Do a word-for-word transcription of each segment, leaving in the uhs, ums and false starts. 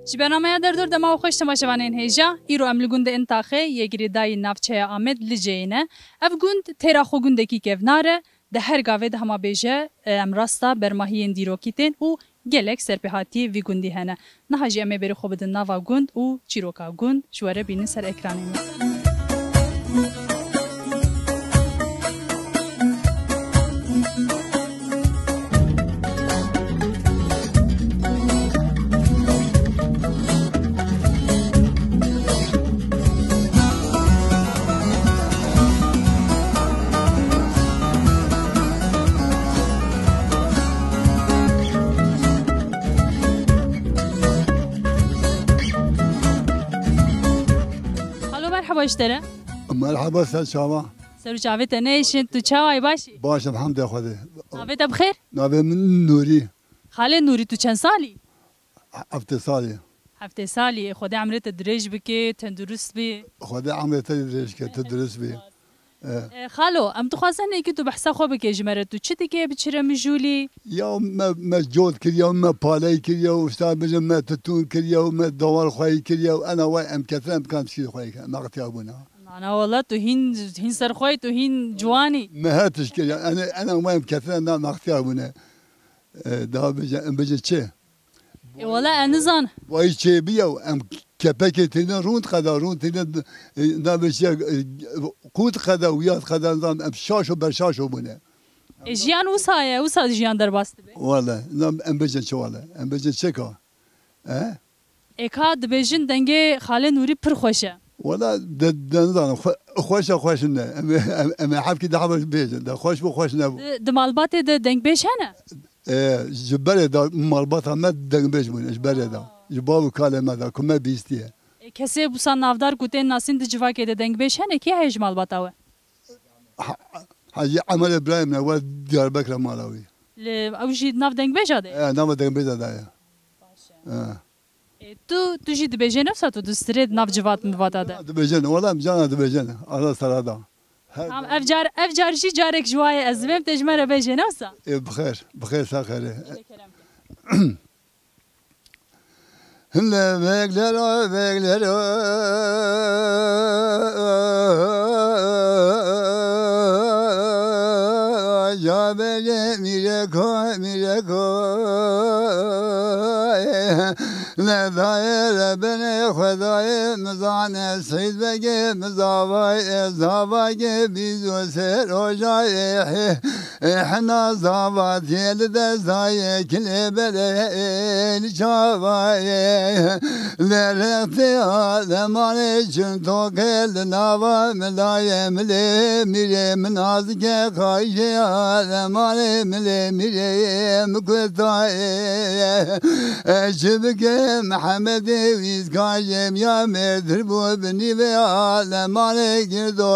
Ji bernameya Derdor dema û xweş temaşevanên hêja, îro em li gundê Intaxê yê girêdayî navçeya Amed Liceyê ne. Ev gund têra xwe gundekî kevnar e, di her gavê de hema bêje, em rasta bermahiyên dîrokî tên û gelek serpêhatiyê vî gundî hene. Niha jî em ê berê xwe bidin nava gund û çîroka gund ji we re bînin ser ekranê me. Alo, merheba ji te re. Merheba, ser çava. Ser û çavê te neyşin, tu çawa yî, baş î? Baş, elhamdülillah Xwedê. Navê te bi xêr? Navê min Nûrî. Xalê Nûrî, tu çend salî? Heftê salî. Heftê salî, Xwedê emrê te dirêj bike, tendurist bî. Xwedê emrê te dirêj ke, tu durist bî. E. E, xalo, em dixwazin êkî tu behsa xwe bike ji me re, tu çi dike, bi çi re mijûlî? Ya me, me cot kiriye, me paley kiriye, û işte bêjin me tutûn kiriye, û me dawar xweyî kiriye, û ena we em ketine em bikan tişkî xweyî ke, me qetiya bûne. Nana wala tu hîn, hîn serxweyî, tu hîn ciwanî. Me her tişt kiriye, ena, ena we em ketine na me qetiya bûne. E, daha bêje, em bêje çi? E, wala ez nizan. Vay çêbiye, em kepekê têne rûn qeda, rûn têne, e, navê çi, e, qût qeda, wiyat qeda, nizan, em şaş û berşaş û bûne. E, jiyan wisa ye, wisa jiyan derbas dibe. Wala, nam, em bêjin çi wala, em bêjin çi ka? E? E, ka dibêjin dengê Xalê Nûrî pir xweş e. Wala, de, de nizanim, xwe-, xweş e, xweş ne. Em, em, em ê hevkî daha baş bêjin, de xweş bû, xweş nebû. Di, di malbatê de dengbêj hene? E, ji berê de malbata me dengbêj bûne, ji berê de. Ji bav û kalê me de, ku me bîstiye. E, kesê wisa navdar ku tên nasîn di civakê de dengbêj hene, kî heye ji malbata we? Ha-, Hacî Emer Îbrahîm ne, we Diyarbekir e mala wî. Li, ew jî nav dengbêja de ye? E, nava dengbêja de ye. Baş e. E. E, tu, tu jî dibêjê ne wisa tu di stirê di nav civat mivata de? Dibêjin, wela em cana dibêjin. Ara sera da. Her Tamam, ev car, ev car jî carek ji wa ye ez dibêm, tê ji me re bêjê ne wisa? E, bi xêr, bi xêr, ser xêrê. Kerem ke. Hinde beklero, beklero, ya bele mireko, mireko. Ne daye re bene Xwedayê mizane, Seyd Begê mizavay, e zavagê bîzo ser ocayê. E, hena zava tê li dest dayê, kilê belê li çavayê. Li rextê ademanê çin toke li nava milayê, milê mirê min azike qayşê ademanê, milê mirê min kutayê. E, çi bike Mihemedê wî zikajê, ya mêrtir bû binî vê ademanê girdo.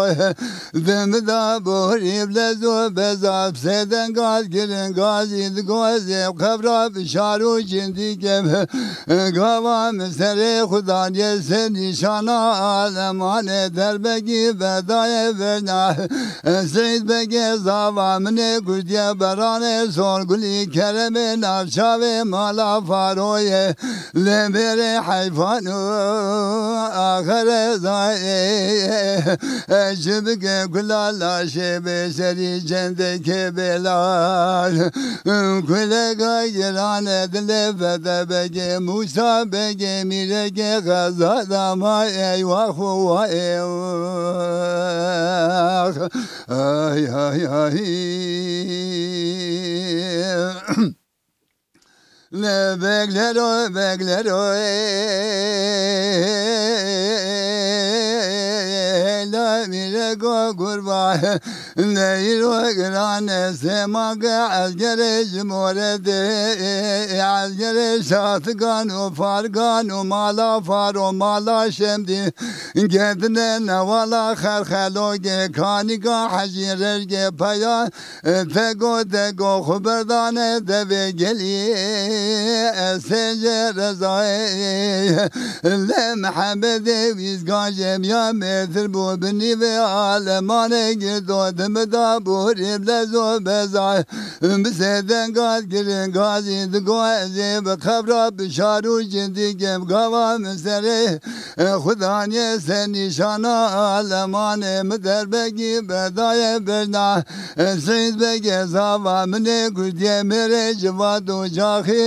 Di min de borî bi lez û bezaf sê dengaz girin gazî di gozê qevra bi şar û cindî keve. Gava min serê xudaniyê ser nîşana alemanê derbegî bedayê verna. Seyd Begê zava min ê kuştiye beranê Sorgulî keremê navçavê mala Faroyê. Lê mêrê heyfan û axire dayê, e, ji bike kula laşê bê serî cendekê bêlan. Kuleka girane dilê Fete Begê, Mûsa Begê, mîrekê xeza dama, eywax û wa ê wax. Ay, ay, ay. Ne beklero, beklero, ey, la mireko kurba. Ne îro girane sema ke ezgerê cumhuriyetê, ezgerê şatikan û farkan û mala faro mala şemdî. Ketine newala xerxelogê kanika hecî rejgê peya. Tego tego xwe berdane devê gelî, ez sêcê rezayê. Lê Mihemedê wîzgan jê miya mêrtir bû, binî vê alemanê girdo. Min da borî bi lez û bezay, bi sê denga kirin gazî digo ez ê bi qebra bi şar û cindî gêm gava min serê. Xudaniyê ser nîşana alemanê min derbegî berdaye berda. Seyîd Begê zava min ê Kurdiyê mêrê civat û caxî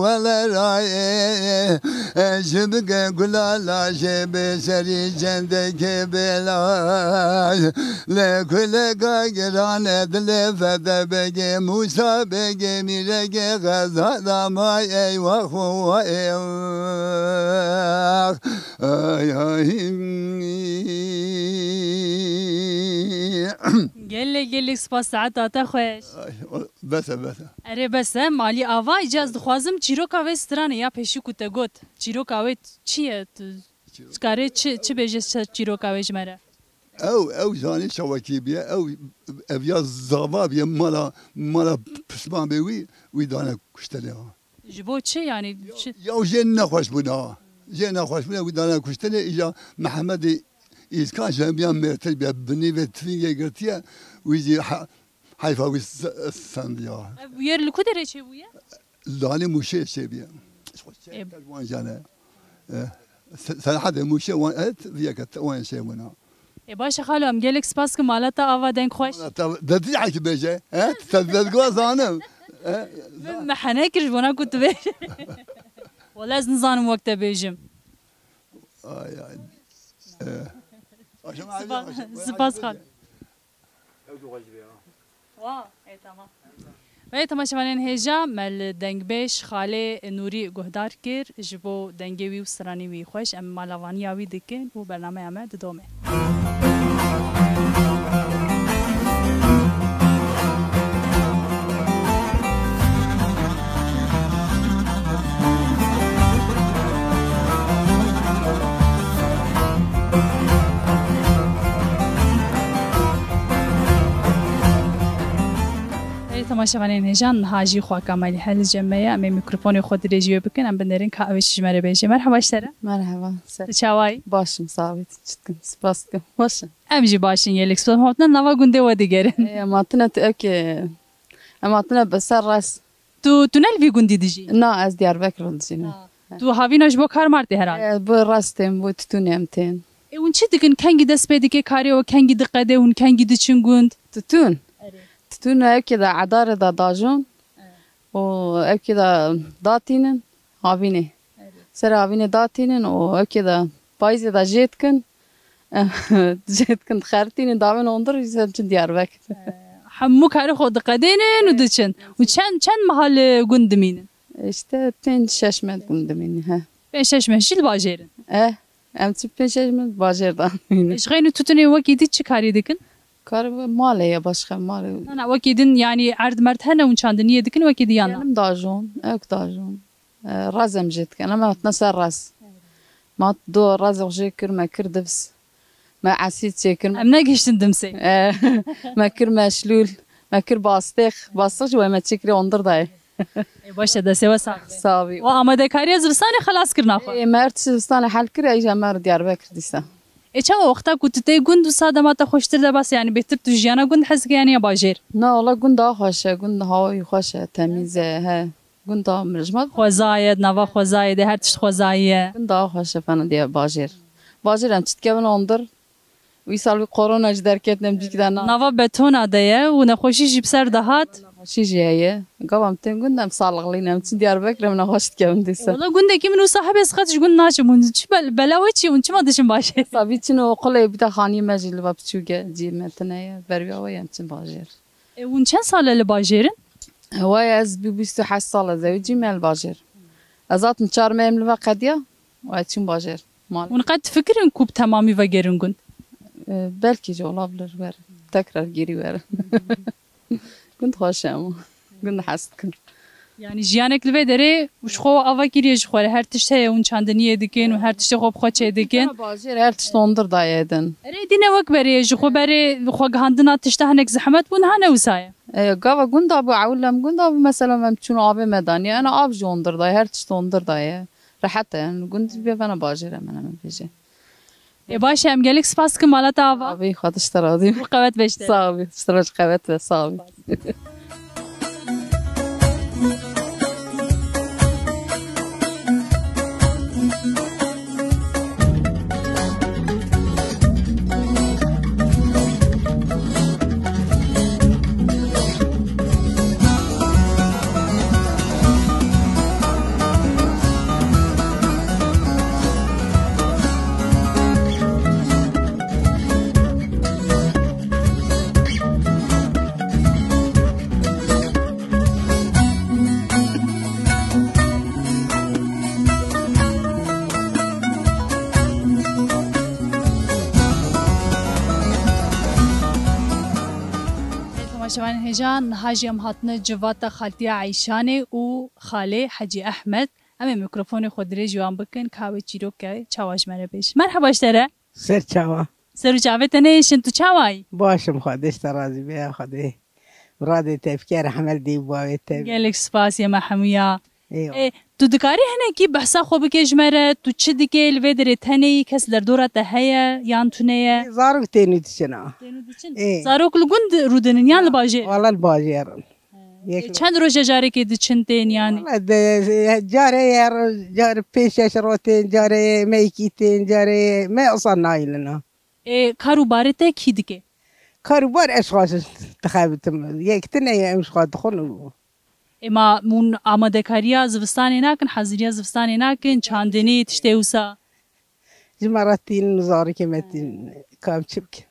welerayê. Ji bike gula laşê bê serî cendekê bêlaş. Lê kuleka girane dilê Fete Begê, Mûsa Begê, Mîregê xeza da may ey wax û wa ey wax. Ay, ay. Gelek, gelek spas, saeta te xweş. Ay, o, bes e, bes e. Erê, bes e, malî ava, îca ez dixwazim çîroka vê stranê ya pêşî ku te got. Çîroka wê çi ye? Tu dikarî çi, çi bêje ser çîroka wê ji me re? Ew, ew zanî çawekî bûye, ew, ev ya zava bûye, mala, mala pismamê wî, wî dane kuştinê ha. Ji bo çi, yanî çi? Ya jê nexweş bûna. Jê nexweş bûna, wî dane kuştinê, îja Mehemedê Îskan ji hemiyan mêrtir bûye, binî vê tifîngê girtiye, wî jî he-, heyfa wî se-, sendiya. Ev bûyer li ku derê çêbûye? Li Danê Mûşê çêbûye. Ê. Wan jane. E, se-, Serhedê Mûşê wan et, viyeke te wan çêbûna. Ê, baş e xalo, em gelek spas kim, mala te ava deng xweş. Mala te, de dî hekî bêje, he? Te, te diguha zanim. He? Min mehene kir ji bona ku tu bêje. Wala ez nizanim wek te bêjim. Ay, ay. E. Spas, spas xalo. Wa, ê, tamam. Belê temaşevanên hêja, me li dengbêj Xalê Nûrî guhdar kir, ji bo dengê wî û stranê wî xweş, em malavaniya wî dikin û bernameya me didome. Ê temaşevanên hêja, niha jî xwaka Melîhe li cem me ye. Em ê mîkrofonê xwe dirêjî wê bikin, em binêrin ka ew ê çi ji me re bêje. Merheba ji te re. Merheba, ser. Tu çawa yî? Baş im, sax bî, tu çi dikin? Spas dikim. Baş im. Em jî baş in, gelek spas. Em hatine nava gundê we digerin. Ê, em hatine tu ewkê, em hatine bi ser res. Tu, tu ne li vî gundî dijî? Na, ez Diyarbekir dijî me. Ha. Tu havîna ji bo kar mar tê herhalde? E, bo restên, bo titûnê em tên. Ê, hûn çi dikin? Kengî dest pê dike karê we, kengî diqede, hûn kengî diçin gund? Titûn? Erê. Titûn ewkê de edarê de dajon. Evet. Û ewkê de datînin havînê. Evet. Ser havînê datînin û ewkê de payîzê de jê dikin. Jê dikin, dixertînin, davên ondir, îsem çin Diyarbekir. Hemû karê xwe diqedênin û diçin. Û çend, çend meha li gund dimînin? İşte pênc şeş meh gund dimînin, he. Pênc şeş meh jî li bajêr in? E, em çi pênc şeş meh bajêr de dimînin. Ji xeyn û tutunê wekî dî çi karî dikin? Kar malê ye, başka malê. Na, na, wekî din, yanî erd merd hene hûn çandiniyê dikin wekî din yan na? Genim dajon, ewk dajon. E, raz em jê dikin. Em hatine ser raz. Ma do raz jê kir, me kir divs. Me esîd çêkir. Em negihiştin dimsê. E, me kir meşlûl. Me kir bastêx. Bastêx jî we me çêkirê ondir dayê. Ê, baş e, destê we sax be. Sax bî. We amadekariya zivistanê xelas kirina xwe. Ê, me her tişt zivistanê hel kir, ey jî me re Diyarbekir dîsa. Ê, çawa wexta ku tu tê gund wisa dema te xweştir de bas, yanî bêhtir tu jiyana gund hez dikî yanî ya bajêr? Na, wala gund daha xweş e, gund hawayî xweş e, temîz e, he. Gund daha min ji me. Xwezayê, nava xwezayê de her tişt xwezayî ye. Gund daha xweş e fena diye bajêr. Bajêr em çi dikevin ondir. Wî sal wî korona jî derket, em cîk de na. Nava betona de ye û nexweşî jî bi ser dihat. Nexweşî jî heye. Gava em tên gund em saliqlî ne, em çin Diyarbekir em nexweş dikevin dîsa. Wala gundekî min wisa hebe ez qet ji gund naçim. Hûn çi bel-, bela we çi? Hûn çima diçin bajêr? Sabî çin oqilê bi te xanî me jî li va piçûk e, cî me tune ye. Ber wî awe em çin bajêr. E, hûn çend sal e li bajêr in? Waya ez bî bîst û heşt sal e zewicî me li bajêr. Ez hatim çar meh em li ve qediya, waya çûm bajêr. Malê. Hûn qet difikirin ku bi temamî vegerin gund? E, belkî jî olabilir werin. Tekrar geri werin. Gund xweş e ama. Gund hez dikin. Yanî jiyanek li vê derê ji xwe ava kiriye ji xwe re. Her tişt heye, hûn çandiniyê dikin û her tiştê xwe bi xwe çê dikin. Bajêr her tişt ondir daye din. Erê dîne wek berê, ji xwe berê xwe gihandina tişta hinek zehmet bû, niha ne wisa ye. E, gava gunda bû, ewil em gunda bû, mesela em çûn avê me daniye, ena av jî ondir daye, her tişt ondir daye. Rehet e, yani gund bê vena bajêr e, me ne me bêje. Ê baş e, em gelek spas dikin mala te ava. Abi, Xwedê ji te razî be. Rû qewet be ji te. Sağ ol. Ji te re jî qewet be. Sağ ol. Temaşevanên hêja, niha jî em hatine civata xaltiya Eyşanê û xalê Hecî Ehmed. Em ê mikrofonê xwe dirêj wan bikin, ka wê çîroke çawa ji me re bêje. Merheba ji te re. Ser çawa? Ser û çavê te neyêşin, tu çawa yî? Baş im, Xwedê ji te razî be, ya Xwedê. Radê te bike, rehmet dî bavê te. Gelek spas, yê me hemûya. Eyvallah. Ê, tu dikarî hinekî behsa xwe bikê ji me re, tu çi dikê, li vê derê tenê yî, kes li derdora te heye yan tune ye? Ê, zarok tên û diçin a. Tên û diçin? Ê. Zarok li gund rûdinin yan li bajêr? Wala li bajêr in. Yek Ê, çend roje carekê diçin tên yanî? Wala de, carê ye, car pênc şeş ro tên, carê ye me yekî tên, carê ye me esa nayîlina. Ê, kar û barê te kî dike? Kar û bar ez xwe dixebitim. Yek tune ye, em ji xwe dixwin û Ê, ma hûn amadekariya zivistanê nakin, haziriya zivistanê nakin, çandinî, tiştê wisa? Ji me re tînin û zarokê me tînin. Kam çi bikin?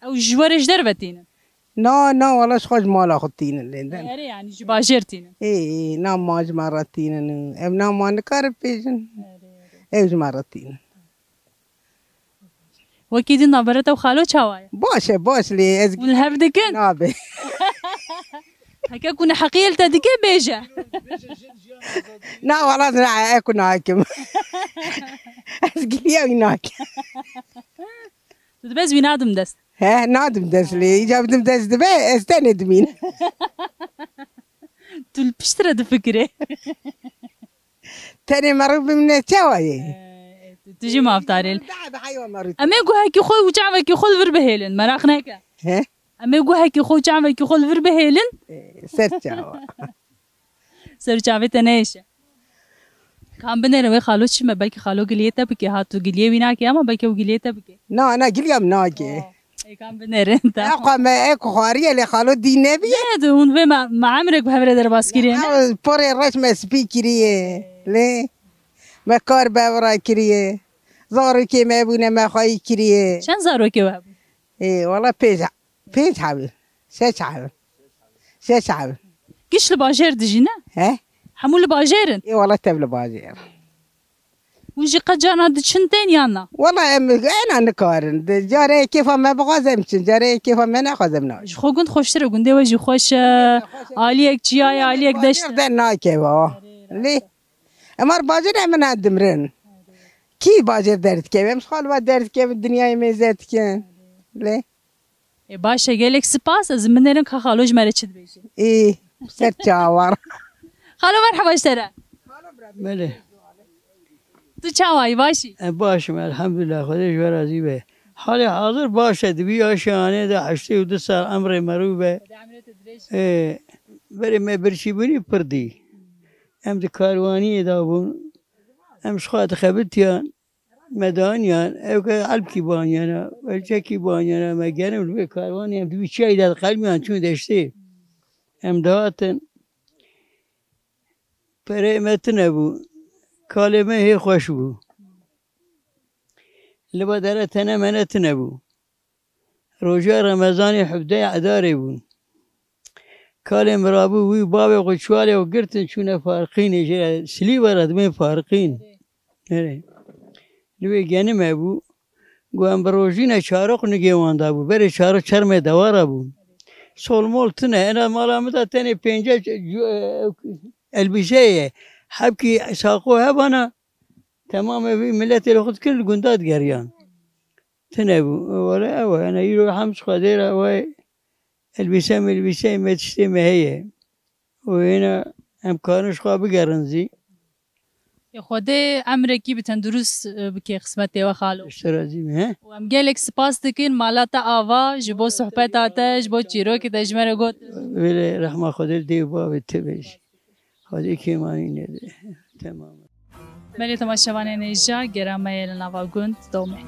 Ew ji we re ji derve tînin? Na, na, wala ji xwe ji mala xwe tînin lê. Erê, yanî ji bajêr tînin? Ê, ê, na ma ji me re tînin. Em na ma nikarin bêjin. Erê, erê. Ew ji me re tînin. Wekî din navbera te û xalo çawa ye? Baş e, baş lê ez Hûn li hev dikin? Nabe. Heke ku neheqiyê li te dike bêje. Na, wala ez ne, e ku nakim. Ez giliya wî nakim. Tu dibez wî nadim dest. He, nadim dest lê. Îca bidim dest dibe, ez tenê dimîn. Tu li pişt re difikirê. Tenê merû bimîne çawa ye? Ee, tu, tu jî mafdarê. Daha, daha yo merû. Em ê guhekî xwe û çavekî xwe li vir bihêlin, meraq neke. He? Em ê guhekî xwe û çavekî xwe li vir bihêlin. Ee, ser çawa. Ser çavê te neyêşe. Kam binêre wê xalo çi me? Belkî xalo giliyê te bike ha, tu giliyê wî nakê ama belkî ew giliyê te bike. Na, na, giliya min nake. Oh, ê kam binêrin te. Ew xwe me, ew ku xwariye lê xalo dî nebiye. Ne, tu hûn vê me, me emrek bi hev re derbas kiriye, ne? Ew porê reş me spî kiriye. Lê me kar bi hev re kiriye. Zarokê me bûne me xweyî kiriye. Çend zarokê we hebûn? Ê, wala pênc, pênc hebûn. Şeş hebûn. Şeş hebûn. Giş li bajêr dijî, ne? He? Hemû li bajêr in? Ê, wala tev li bajêr. Hûn jî qet carna diçin tên yan na? Wala em ena nikarin. Di carê kêfa me bixwaze em çin, carê kêfa me nexwaze em naçin. Ji xwe gund xweştir e, gundê we jî xweş e. Aliyek çiya ye, aliyek deşt e. Bajêr de nakeve. Lê emar bajêr em ena dimrin. Kî bajêr derdikeve? Em ji xwe li we derdikevin, dinyayê mêze dikin. Lê Ê, baş e, gelek spas. Ez ê binêrim ka xalo ji me re çi dibêje. Ê, ser çawa. Xalo, merheba ji te re. Belê. Tu çawa yî, baş î? E, baş im, elhamdulillah, Xwedê ji we razî be. Halê hazir baş e, di vî yaşê anê de heştê û du sal emrê merû be. Xwedê emrê te dirêj. Ê, berê me birçîbûnî pir dî. Em di karwaniyê de bûn. Em ji xwe dixebitiyan. Me daniyan, ew ke elpkî baniyana, elçekî baniyana, me genim li vê karwanê em di vî çiyayî de diqelmiyan çûn deştê. Em dihatin, pereyê me tune bû, kalê me hê xweş bû. Li ba dere tene mene tune bû. Roja Remezanê hevdeh Edarê bûn. Kalê min rabû wî bavê xwe çuwalê xwe girtin çûne Farqînê jê re Silîvera dibên Farqîn. Erê. Li wê genim hebû. Got em bi rojîne çaroq nigê wan dabû. Berê çaroq çermê dewara bûn. Solmol tune. Ena mala min de tenê pênce c-, c-, elbîse ye. Hebkî saqo hebana. Temamê vî miletê li xwe dikirin li gunda digeriyan. Tune bû. Wele ew e. Ena îro hem ji Xwedê re ew e. Elbîse melbîseyê me tiştê me heye. Û hêna em karin ji xwe bigerin zî. Xwedê emrekî bi tendurist, e, bike xismetê we xalo. Ji te razî me, he? Û em gelek spas dikin mala te ava ji bo sohbeta te, ji bo çîrokê te ji me re got. Wêle rehma Xwedê li dê û bavê te be jî. Xwedê kêmanî nede. Temam. Belê temaşevanên hêja, gera me ye li nava gund, domê.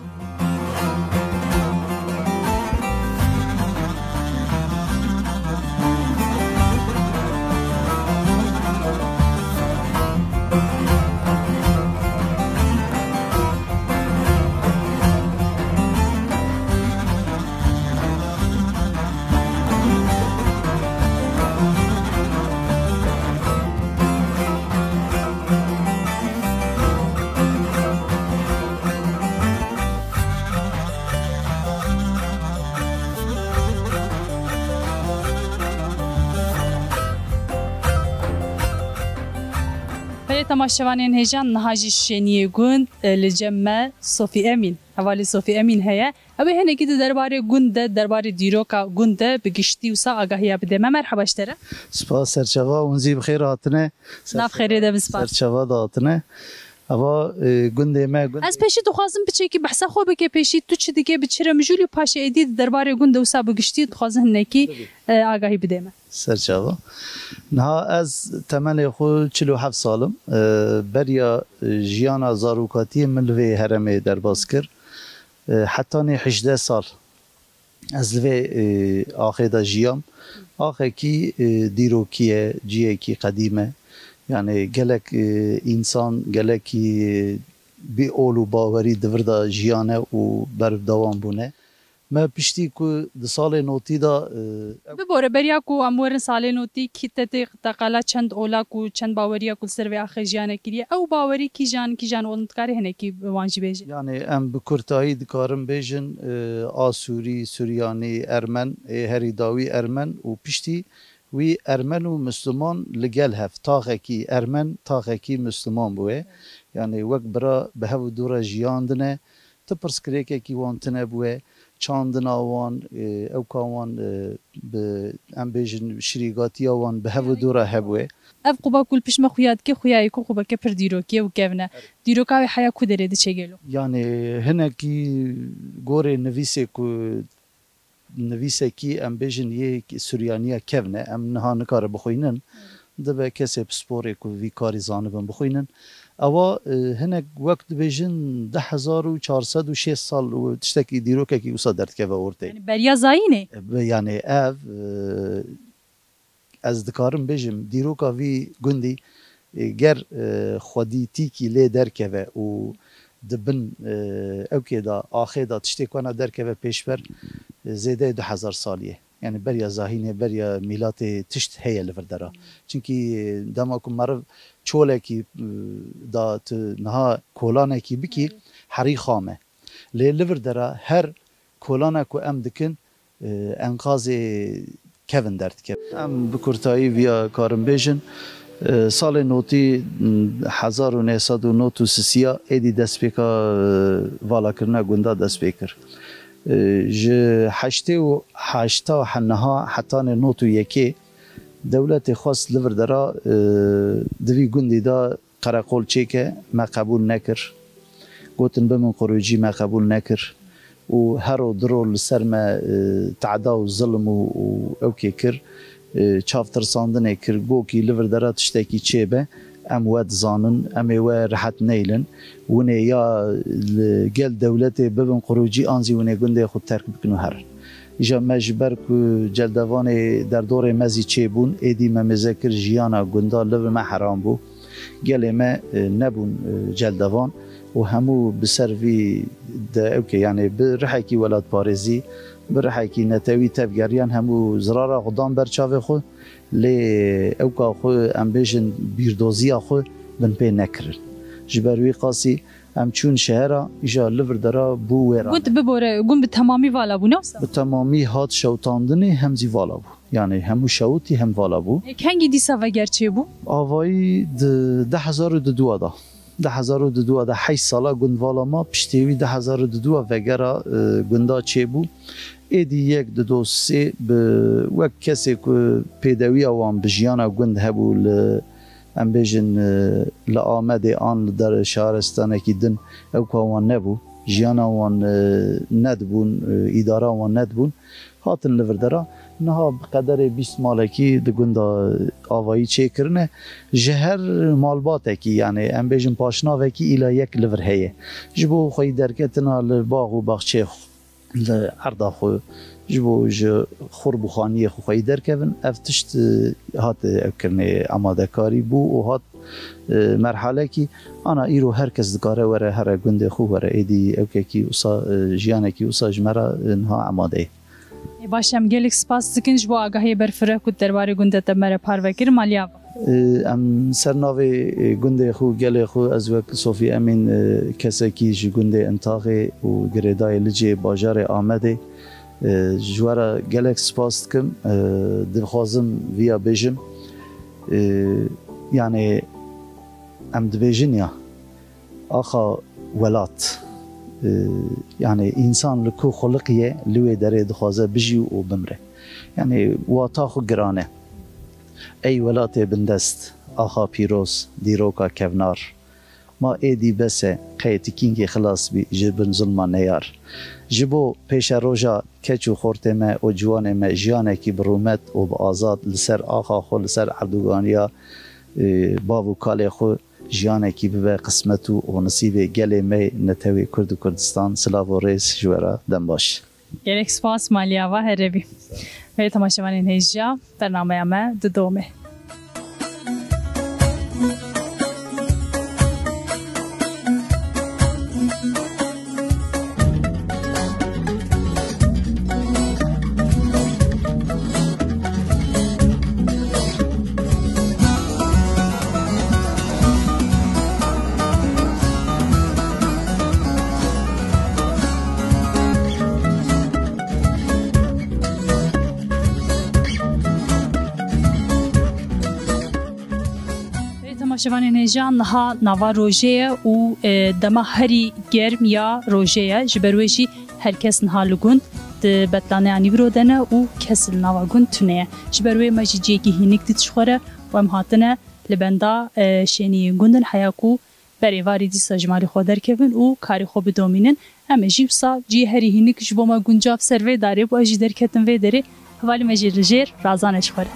Belê temaşevanên hêja, niha jî şêniyê gund, e, li cem me Sofî Emîn, hevalê Sofî Emîn heye. Ew ê hinekî di derbarê gund de, derbarê dîroka gund de bi giştî wisa agahiya bide me. Merheba ji te re. Spas, serçava, hûn zî bi xêr hatine. Nav xêrê de bin, spas. Serçava de hatine. Eva, e, gundê me, gund- Ez pêşî dixwazim piçekî behsa xwe bike, pêşî tu çi dike, bi çi re mijûl û paşê êdî di derbarê gund de wisa bi giştî dixwazim hinekî, Tabii. e, agahî bide me. Serçava. Niha ez temenê xwe çil û heft sal im. E, beriya, e, jiyana zarokatiyê min li vê herêmê derbas kir. E, hetanî hejdeh sal ez li vê, e, axê de jiyam. Axekî, e, dîrokî ye, ciyekî qedîm e. Yani gelek, e, însan, gelekî, e, bi ol û bawerî di vir de jiyane û berdewam bûne. Me piştî ku di salê notî de, e, Bibore, beriya ku em werin salê notî, kî te tê teqala çend ola ku, çend baweriya ku li ser vê axê jiyane kiriye, ew bawerî kîjan, kîjan ol, dikarî hinekî bi wan jî bêje? Yani em bi kurtayî dikarin bêjin, e, Asûrî, Suryanî, Ermen, ê herî dawî Ermen û piştî wî Ermen û Misliman li gel hev, taxekî Ermen, taxekî Misliman bûye. Yani wek bira bi hev û dû re jiyandine. Ti pirsgirêkekî wan tune bûye, çandina wan, e, ewka wan, e, bi, em bêjin, şirîgatiya wan bi hev û dû re hebûye. Ev quba ku li pişt me xuya dike, xuyayê ku qubeke pir dîrokî ye û kevn e. Dîroka wê heya ku derê diçe gelo? Yani hinekî gorê nivîsê ku nivîsekî, em bêjin, yê Suryaniya kevn e, em niha nikare bixwînin, dibe kesê pisporê ku vî karî zanibin bixwînin. Ewa, e, hinek wek dibêjin du hezar û çar sed û şêst sal û tiştekî dîrokekî wisa derdikeve ortê. Yani beriya zayînê? E, bi-, yani ev, e, ez dikarim bêjim, dîroka vî gundî, e, ger, e, xwedîtîkî lê derkeve û di bin, e, ewkê de, axê de tiştê ku hene derkeve pêşber, e, zêdeyê du hezar salî ye. Yani beriya zayînê, beriya mîlatê tişt heye li vir dera. Çimkî, e, dema ku meriv çolekî, e, da tu niha kolanekî bikî, herî xam e. Lê li vir dera her kolana ku em dikin, e, enqazê kevin derdikevin. Em bi kurtayî viya karin bêjin, e, salê notî, hezar û neh sed û nod û sisiya êdî destpêka, e, valakirina gunda dest pê kir. E, ji heştê û heşta niha hetanê nod û yekê dewletê xwest li vir dera, e, di vî gundî de qereqol çêke, me qebûl nekir. Gotin bimin qurûcî, me qebûl nekir. Û her ro di ro li ser me, e, teda û zilm û, û ewkê kir, e, çavtirsandinê kir, gokî li vir dera tiştekî çêbe, em we dizanin, em ê we rehet neylin. Winê ya li gel dewletê bibin qurûcî an zî winê gundê xwe terk bikin û herin. Îja me ji ber ku celdevanê derdorê me zî çêbûn, êdî me mêze kir jiyana gunda li vir me heram bû. Gelê me, e, nebûn, e, celdevan û hemû bi ser vî de ewkê, yanî bi rihekî welatparêzî, bi rihekî netewî tevgeriyan hemû zirara xwe dan ber çavê xwe, lê ewka xwe, em bêjin, bîrdoziya xwe bin pê nekirin. Ji ber wî qasî em çûn şehera, îja li vir dera bû wêran. Gund bibore, gund bi temamî vala bû, ne wisa? Bi temamî hat şewtandinê hem zî vala bû. Yani hemû şewitî hem vala bû. E, kengî dîsa veger çêbû? Avayî di du hezar û duduwa da. Du hezar û duduwa da heşt sala gund vala ma, piştê wî du hezar û duduwa vegera, e, gunda çêbû. Êdî yek, du, du, sê bi wek kesê ku pêdewiya wan bi jiyana gund hebû li Em bêjin, e, li Amedê an li der şaristanekî din ewka wan nebû. Jiyana wan, e, nedibûn, e, îdara wan nedibûn. Hatin li vir de re. Niha bi qederê bîst malekî di gunda avayî çêkirine. Ji her malbatekî, yani em bêjin paşnavekî îla yek li vir heye. Ji bo xweyî derketina li bax û baxçeyê li erda xwe, ji bo ji xurt bûxaniyê xwe xweyî derkevin, ev tişt, e, hat ewkirinê amadekarî bû û hat, e, merhalekî, ana îro her kes dikare were here gundê xwe were êdî ewkekî wisa, e, jiyanekî wisa ji me re, e, niha amade ye. Ê baş, em gelek spas dikin ji bo agahiyê berfireh ku derbarê gundê te me re parve kir. Maliya va. Em ser navê, e, gundê xwe, gelê xwe, ez wek Sofî Emîn, e, kesekî ji gundê Intaxê û girêdayê Licê bajarê Amedê, e, ji we re gelek spas dikim. E, dixwazim viya bêjim. E, yani em dibêjin ya, axa welat, e, yani însan li ku xuliqiye, li wê derê dixwaze bijî û bimre. Yani wata xwe giran e. Ey welatê bindest, axa pîroz, dîroka kevnar. Ma êdî bes e, qey tu kîngê xilas bî ji bin zulma neyar. Ji bo pêşeroja keç û xortê me û ciwanê me jiyanekî bi rûmet û bi azad li ser axa xwe, li ser erdoganiya, e, bav û kalê xwe jiyanekî bibe qismet û, û nisîbê gelê me, netewê Kurd û Kurdistan. Silav û rêz ji we re, dem baş. Gelek spas, Maliya va, here bî. Belê temaşevanên hêja, bernameya me didome. Ê temaşevanên hêja, niha nava rojê ye û, e, dema herî germ ya rojê ye. Ji ber wê jî her kes niha li gund di betlaneya nîvro de ne û kes li nava gund tune ye. Ji ber wê me jî cihekî hînik dît ji xwe re û em hatine li benda, e, şêniyên gund in, heya ku berê varî dîsa ji malê xwe derkevin û karê xwe bidomînin. Em ê jî wisa cihê herî hînik ji bo me guncav ser vê darê bû, ez jî derketim vê derê. Hevalê me jî li jêr razane ji xwe re.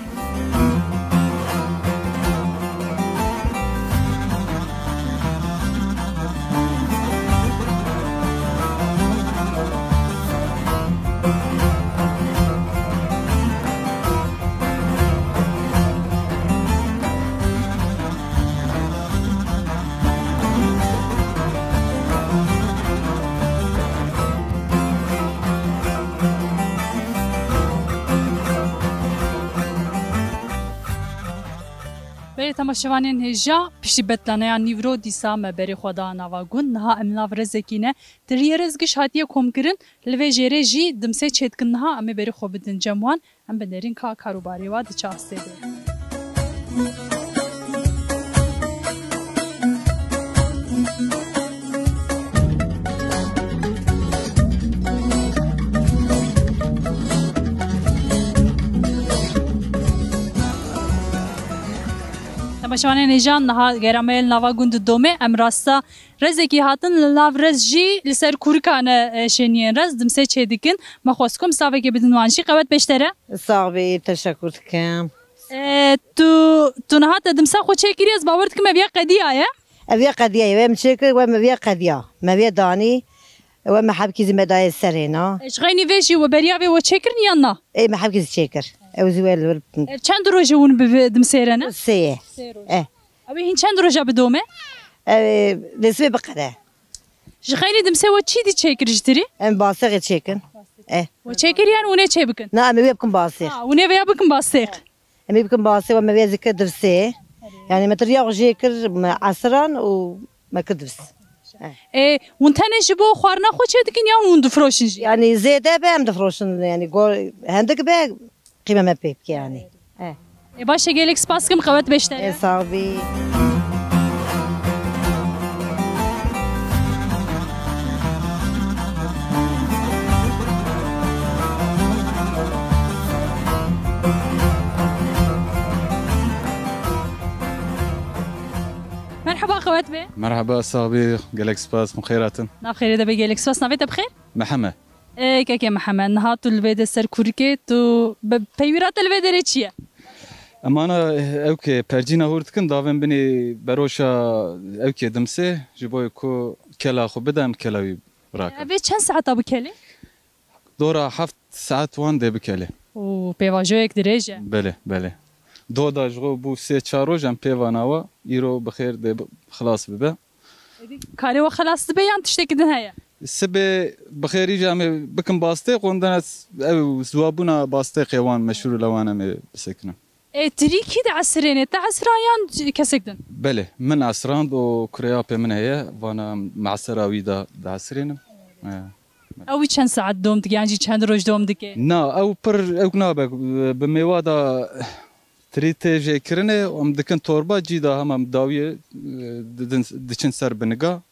Belê temaşevanên hêja, piştî betlaneya nîvro dîsa me berê xwe da nava gund. Niha em nav rezekî ne. Tiriyê rez giş hatiye komkirin. Li vê jêrê jî dimsê çêdikin niha, em ê berê xwe bidin cem wan. Em bi derîn ka karûbarê wa di çi astê de ye. Temaşevanên hêja, niha gera me ye li nava gund û domê, em rasta rezekî hatin, li nav rez jî li ser kûrikane, e, şêniyên rez dimsê çêdikin. Me xwest ku em savekê bidin wan jî. Qewet pêştere. Sax bî, teşekkür dikim. E, tu, tu niha te dimsa xwe çêkirî, ez bawer dikim ev ya qediya ye. Ev ya qediya ye, we min çêkir, we min ev ya qediya. Me vê danî, we min hebkî zî me dayê serê na. E, ji xeynî vê jî we beriya vê we çêkirin yan na? Ê, me hebkî zî çêkir. Ew zî we li wir. E, çend roj e hûn bi vê dimsê re ne? Sê ye. Sê roj. Eh. Ew ê hîn çend roja bidome? Ew ê dê sibê biqede. Ji xeynî dimsê we çî dî çêkir ji tirî? Em basexê çêkin. Eh. We çêkir yan hûn ê çê bikin? Na, em ê wê bikin basêx. Ha, hûn ê vêya bikin basêx. Em ê bikin basê we me vê zikir dirsê. Yani me tiriya xwe jê kir, me esiran û me kir dirs. Eh. Ê, hûn tenê ji bo xwarina xwe çê dikin yan hûn difroşin jî? Yani zêde be em difroşin, yani go-, hendik be qîme me pê bike yani. Eh. Ê, baş e, gelek spas dikim, qewet beşte. Ê, sax bî. Merheba, qewet be. Merheba, sax bî, gelek spas, hûn xêr hatin. Nav xêrê de be, gelek spas. Navê te bi xêr? Mihemed. Ê, kekê Mihemed, niha tu li vê de ser kurikê, tu bi peywîra te li vê derê çi ye? Em ana, ew ke percîna hûr dikin, davên binî beroşa ew ke dimsê, ji bo ku kela xwe bide, em kela wî birakin. Ev ê çend saeta bikelê? Dora heft saet wan dê bikelê. Û pêvajoyek dirêj e. Belê, belê. Doda ji xwe bû sê çar roj em pê vana we, îro bi xêr dê bi-, xilas bibe. Karê we xelas dibe yan tiştekî din heye? Sibê bi xêrî jî em ê bikin bastê, qondana s-, ew ziwabûna bastê qê wan meşhûr le wan em ê bisekinin. Ê, tirî kî diesirêne? Te esirand yan kesek din? Belê, min esirand û kurê apê min heye, vana em meesera wî de diesirênim. He. Ew wî çend saet dom dike, yan jî çend roj dom dike? Na, ew pir, ew nabe, bi mêwa de tirî tê jêkirinê, em dikin torba, cî de hema em dawiyê, e, didin, diçin ser biniga.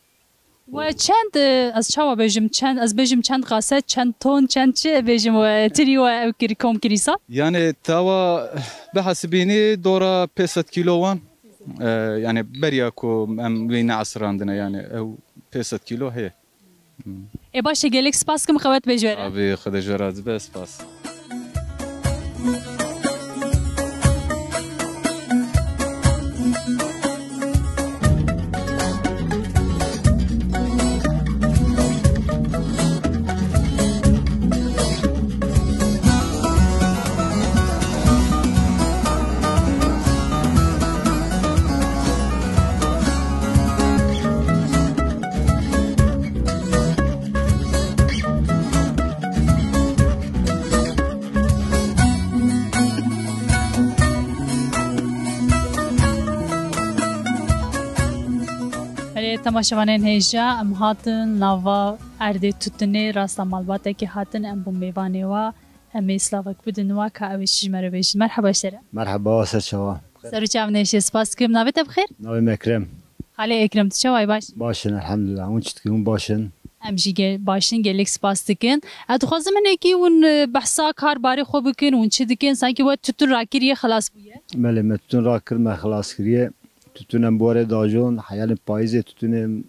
We çend, e, ez çawa bêjim, çend, ez bêjim çend qaset, çend ton, çend çi bêjim we tirî we ew kir, kom kirî sal? Yani tawa bihesibînî dora pênc sed kîlo wan. E, yani beriya ku em wî neesirandine, yani ew pênc sed kîlo heye. Hmm. Ê baş e, gelek spas kim, qewet bê ji we re. Abi, Xwedê ji we razî be, spas. Erê, temaşevanên hêja, em hatin nava erdê Tutinê, rasta malbatekê hatin, em bûn mêvanê wa, em ê slavek bidin wa, ka ew ê çi ji me re bêjin. Merheba ji te re. Merheba, ser çawa? Ser û çav neşe, spas dikim. Navê te bi xêr? Navê me Ekrem. Xalê Ekrem, tu çawa yî, baş? Baş in, elhamdulillah. Hûn çi dikin, hûn baş in? Em jî ge-, baş in, gelek spas dikin. Ez dixwazim hinekî hûn, e, behsa kar barê xwe bikin, hûn çi dikin? Sankî we tutun rakiriye, xilas bûye. Belê, me tutun rakir, me xilas kiriye. Tutun em bi werê dajon, heyalên payîzê tutunê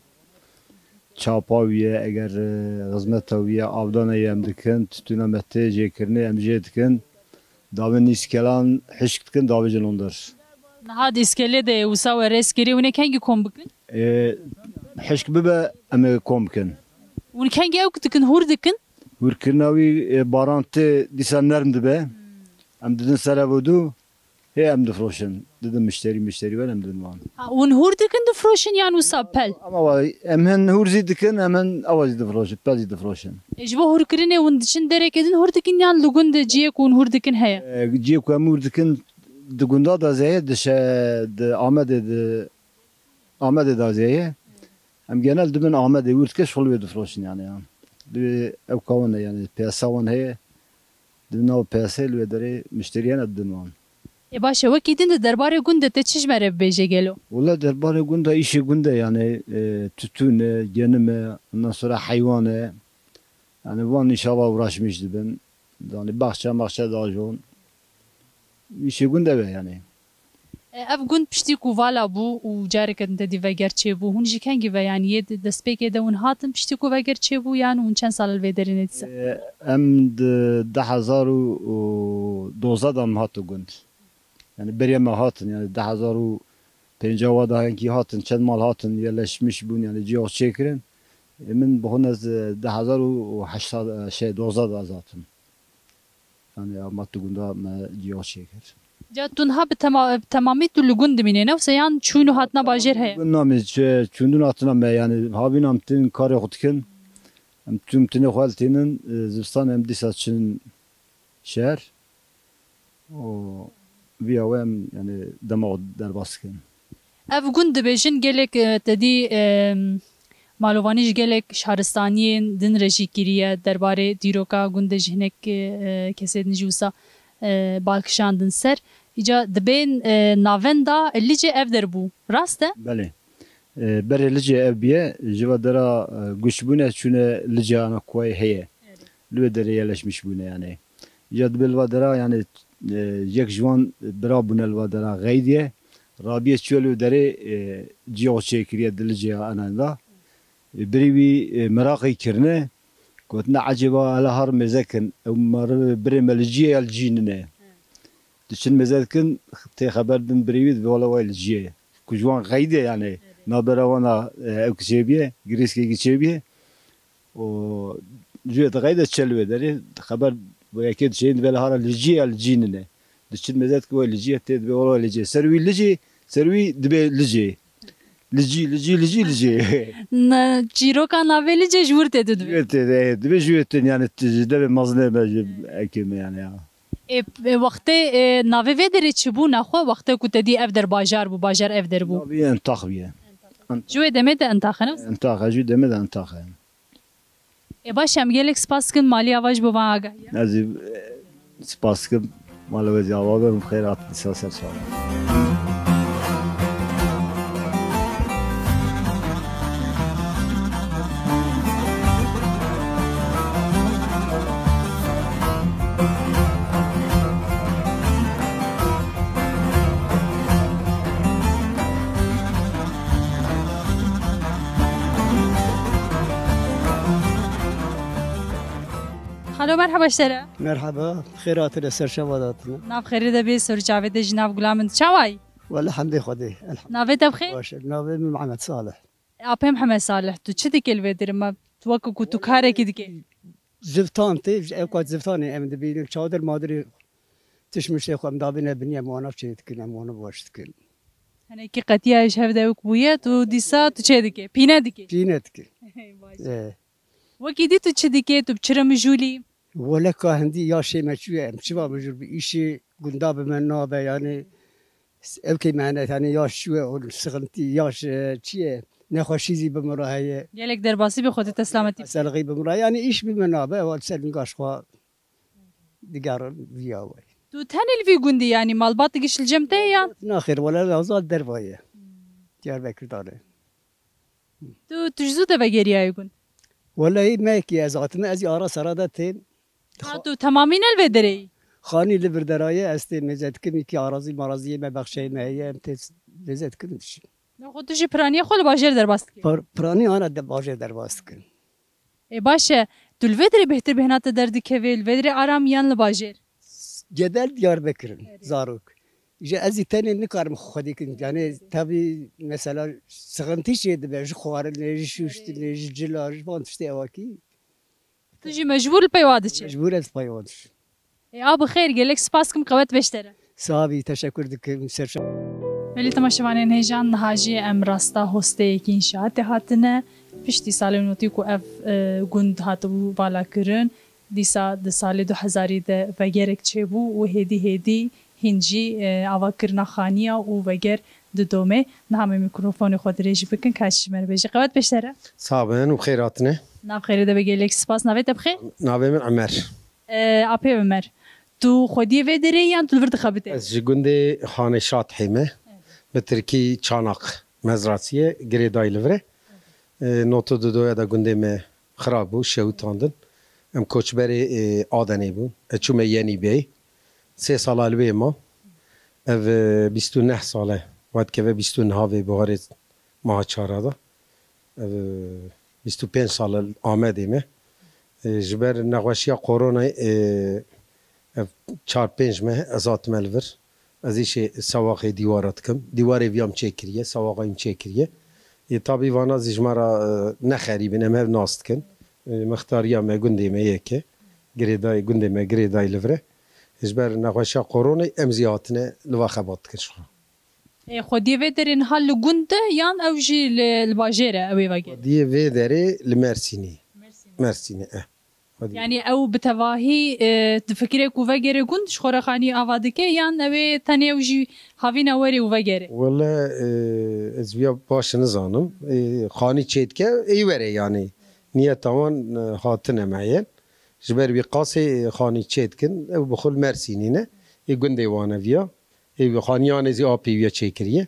çapa wî ye, eger, e, xizmeta wî ye, avdana ye em dikin, tutuna me tê jêkirinê em jê dikin. Davên îskelan hişk dikin, davêjin hundir. Niha di îskelê de wisa we rêz kirî, hûn ê kengî kom bikin? E, hişk bibe, em ê kom bikin. Hûn kengî ew dikin, hûr dikin? Hûrkirina wî, e, baran tê dîsa nerm dibe. Em didin ser ev û du, hê em difroşin. Didin mişterî, mişterî wer em didin wan. Ha, hûn hûr dikin difroşin yan wisa pel? Ama wa, em hin hûr zî dikin, em hin ewa zî difroşin, pel zî difroşin. E, ji bo hûrkirinê hûn diçin derekê din hûr dikin yan li gund de ciyê ku hûn hûr dikin heye? E, ciyê ku em hûr dikin di gunda da zeye, di şe-, di Amedê, di Amedê da zeye. Em genel dibin Amedê hûr dike, şol wê difroşin yani ya. Di ew kawin e yani, piyasa wan heye. Di nav piyasê li wê derê mişteriyên didin wan. Ê baş e, wekî din di derbarê gund de te çi ji me re bibêje gelo? Wele derbarê gund de, îşê gund de yani, e, tutun e, genim e, ondan sonra heywan e. Yani van inşallah uğraşmış dibin. Yani baxçe maxçe dajon. Îşê gund de be yani. E, ev gund piştî ku vala bû û careke din te dî veger çêbû, hûn ji kengî ve, yanî yê di-, destpêkê de hûn hatin piştî ku veger çêbû, yan hûn çend sal li vê derê nedîsa? E, em di du hezar û dozdeh de em hatin gund. Yani beriya me hatin, yani du hezar û pênca wa da hinkî hatin, çend mal hatin, yerleşmiş bûn, yani cihaz çêkirin. E, min bi xwe nez, e, du hezar û heşt, e, şey, dozdeh de ez hatim. Yani ama tu gunda me cihaz çêkir. Ca tu niha bi tema-, bi temamî tu li gund dimînê, ne wisa yan çûn û hatina bajêr heye? Gund namê çi-, çûndin hatina me, yani havîn em tin karê xwe dikin. Em tûm tinê xwe tînin, e, zivistan em dîsa çin şer. O viya we em, yani dema xwe derbas dikin. Ev gund dibêjin gelek, e, te dî, e, malovanî ji gelek şaristaniyên din re jî kiriye derbarê dîroka gundê ji hinek, e, kesê din jî wisa, e, bal kişandin ser. Îca dibên, e, navenda Licê ev der bû. Rast e? Belê. E, berê Licê ev biye, ji va dera, e, guç bûne çûne Licê ana kuwayê heye. Evet. Li wê derê yerleşmiş bûne yani. Ya dibe li va dera yani, e, yek ji wan bira bûne li va dera Xeydiye. Rabiye çûye li derê, e, ciya xwe çêkiriye di Licê ya Enenda. E, birî wî, e, miraqî kirine, gotine, "Ecêba, hele har mêze kin, ew meriv birê me li cî ye ya li cî nine?" Diçin mêze dikin, tê xeber din birî wî, dibe wele way li cî ye. Ku ji wan qeyd e, yani, nabera wana, e, ew ki çêbiye, girêskekî çêbiye. û ji wê dixeyde çe li wê derê, xeber bo yekê diçe, dibe li hara li cî ya li cî nine. Diçin mêze dike, wê li cî ye, tê dibe wala li cî. Ser wî li cî, ser wî dibe li cî. Li cî, li cî, li cî, li cî. Na, çîroka navê li cî ji wir tê dibe. Ji wê tê de, dibe ji wê tê, yani, tu ji devê mezin e, be ji ekê me, yani, ya. Ê, ê, wextê, ê, navê vê derê çi bû, naxwe? Wextê ku te dî ev der bajar bû, bajar ev der bû. Navê Entax bûye. Ji wê demê de Entax e, ne? Entax e, ji wê demê de Entax e. Ê baş, em gelek spas dikin, malî ava ji bo van agahiya. Ez jî, e, spas dikim. Mala we jî ava be, hûn bi xêr hatin, dîsa ser çavan. Xalo, merheba ji te re. Merheba, xêr hatine, ser çava datine. Nav xêrê de bê, ser çavê de jî nav gula min. Çawa yî? Wele hemdê Xwedê, elhamdulillah. Navê te bi xêr? Baş e, navê min Mihemed Salih. Apê Mihemed Salih, tu çi dikê li vê derê? Me, tu weke ku tu karekî dikê? Ziftan tê, ev kat ziftanê em dibînin, çadir madirê tişt miştê xwe em dabîne binî, em wana çê dikin, em wana baş dikin. Hinekî qetiya ji hev de wek bûye, tu dîsa tu çê dikê, pîne dikê. Pîne dikê. Hey, baş. Ee. Wekî dî tu çi dikê, tu bi çi re mijûlî? Wele ka hindî yaşê me çûye, em çiva mijûl bi îşê gunda bi me nabe, yani, ew kê me hene, yani, yaş çûye, û sixintî, yaş, e, çi ye, nexweşî zî bi min re heye. Gelek derbasî bi Xwedê te selametî. Selixî bi min re, yani, îş bi me nabe, ew ser linga ji xwe digerin viya we. Tu tenê li vî gundî, yani, malbat giş li cem te ye yan? Naxêr, wele lazal derva ye. Diyarbekir dane. Tu, tu ji zû de vegeriyayî gund? Welehî me ki ez hatime, ez ê ara sera de têm. Ha, tu temamî ne li vê derê yî? Xanî li vir dera ye, ez têm mêze dikim, îkî arazî maraziyê me, bexçeyê me heye, em têm mêze dikim, diçin. Xwe tu jî piraniya xwe li bajêr derbas dikî? Pir-, piraniya ana de bajêr derbas dikim. Ê, baş e, tu li vê derê bêhtir bêhna te derdikeve, li vê derê aram yan li bajêr? Genel Diyarbekir in, zarok. Ji ez jî tenê nikarim xwedî kin. Yani, tabî, mesela, sixintî çê dibe, ji xwarinê, ji şûştinê, ji cila, ji van tiştê ewakî. Tu jî mecbûr li pey wa diçe? Mecbûr ez pey wa diçim. Ê, a bi xêr, gelek spas kim, qewet beş te re. Sax bî, teşekkür dikim, ser çav. Belê temaşevanên hêjan, niha jî em rasta hosteyekî înşaatê hatine. Piştî salê notî ku ev, e, gund hatibû valakirin, dîsa di salê du hezarî de vegerek çêbû û hêdî hêdî hîn jî, e, avakirina xaniya û veger didome. Niha me mîkrofonê xwe dirêj bikin, ka ji me re bêje. Qewet beş te re. Sax bin û bi xêr hatine. Nav xêrê de be, gelek spas. Navê te bi xêr? Navê min Emer. E, apê Emer, tu xwediyê vê derê yan tu li vir dixebitî? Ez ji gundê Xanê Şatihê me, bi tirkî Çanak mezrasiyê, girêdayî li vir e. E, notu didoya de gundê me xirab bû, şewitandin. Em koçberê, e, Adenê bûn. Ez çûme Yenî Bey. Sê sala li wê ma. Ev, e, bîst û neh sal e. Wa dikeve bîst û neh vê buharê maha çara de. Ev, e, bîst û pênc sal e li Amedê me. E, ji ber nexweşiya koronayê, e, ev çar pênc meh ez hatime li vir. Ez îşê sewaxê dîwara dikim. Dîwarê viya min çêkiriye, sewaxa min çêkiriye. Ê, tabî vana zî ji me re, e, ne xerîb in, em hev nas dikin. E, mixtariya me, gundê me yek e. Girêdayî, gundê me girêdayî li vir e. Ji ber nexweşiya koronê em zî hatine li va xebat dikin ji xwe. Ê, xwediyê vê derê niha li gund e yan ew jî li, li bajêr e, ew ê vegerê? Xwediyê vê derê li Mersînê. Mersînê. Mersînê, eh. Xwedî. Yanî ew bi tevahî, e, difikire ku vegerê gund, ji xwe re xanî ava dike, yan ew ê tenê ew jî havîna werê û vegerê? Wele, e, ez viya baş nizanim. E, xanî çêdike, ê were yanî. Niyeta wan, e, hatine me yên. Ji ber wî qasê, e, xanî çêdikin, ew bi xwe li Mersînî ne. Ê gundê wan e viya. Ê wî xaniyanê zî apê wî ye çêkiriye.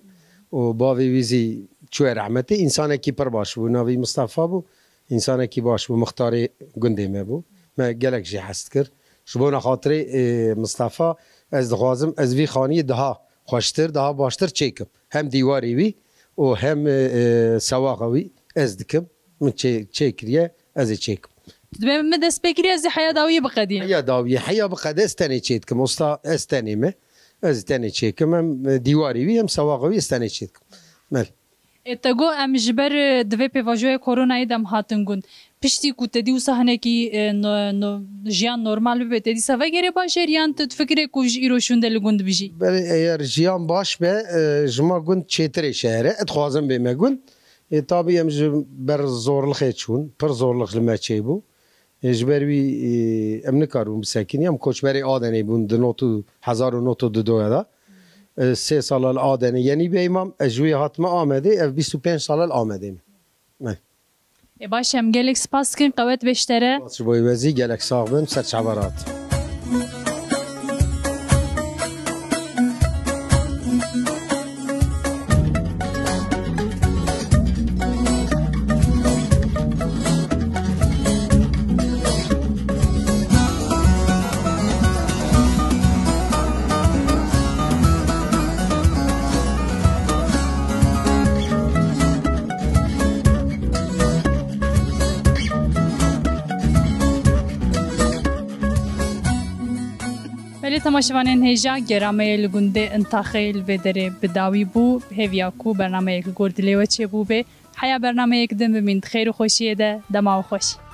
Û bavê wî zî çûye rehmetê. Însanekî pir baş bû. Navê wî Mistefa bû. Însanekî baş bû. Mixtarê gundê me bû. Me gelek jê hez dikir. Ji bona xatirê, ê, Mistefa ez dixwazim ez vî xaniyê daha xweştir, daha baştir çêkim. Hem dîwarê wî û hem, e, e, sewaxa wî ez dikim. Min çê-, çêkiriye, ez ê çêkim. Tu dibê min dest pê kiriye, ez ê heya dawiyê biqedînim. Heya dawiyê, heya biqede ez tenê çê dikim. Usta ez tenê me. Ez tenê çêkim. Hem, e, dîwarê wî hem sewaxa wî ez tenê çê dikim. Belê. Ê, te got em ji ber, e, di vê pêvajoya koronayê de em hatin gund. Piştî ku te dî wisa hinekî, e, no-, no-, jiyan normal bibe, te dîsa vegerê bajêr yan tu difikirê ku ji îro şûnde li gund bijî? Belê, eger jiyan baş be, e, ji ma gund çêtirê şehre, e, dixwazim bême gund. E, tabî em ji ber zorlixê çûn, pir zorlix li me çêbû. E, ji ber wî, e, em nikaribûn bisekinî. Em koçberê Adenê bûn di not û hezar û nod û dudoya de. E, sê sala li Adenê yenî bêyî mam, ez ji wê hatime Amedê, ev bîst û pênc sala li Amedê me. Ê baş, em gelek spas dikin, qewet bê ji te re. Spas ji bo wê zî, gelek sax bin, ser çava rahat. Belê temaşevanên hêja, gera me yê li gundê Intaxê li vê derê bi dawî bû. Hêviya ku bernameyek li gor dilê we çêbû bê. Heya bernameyek din bimîn di xêr û xweşiyê de. Dema we xweş.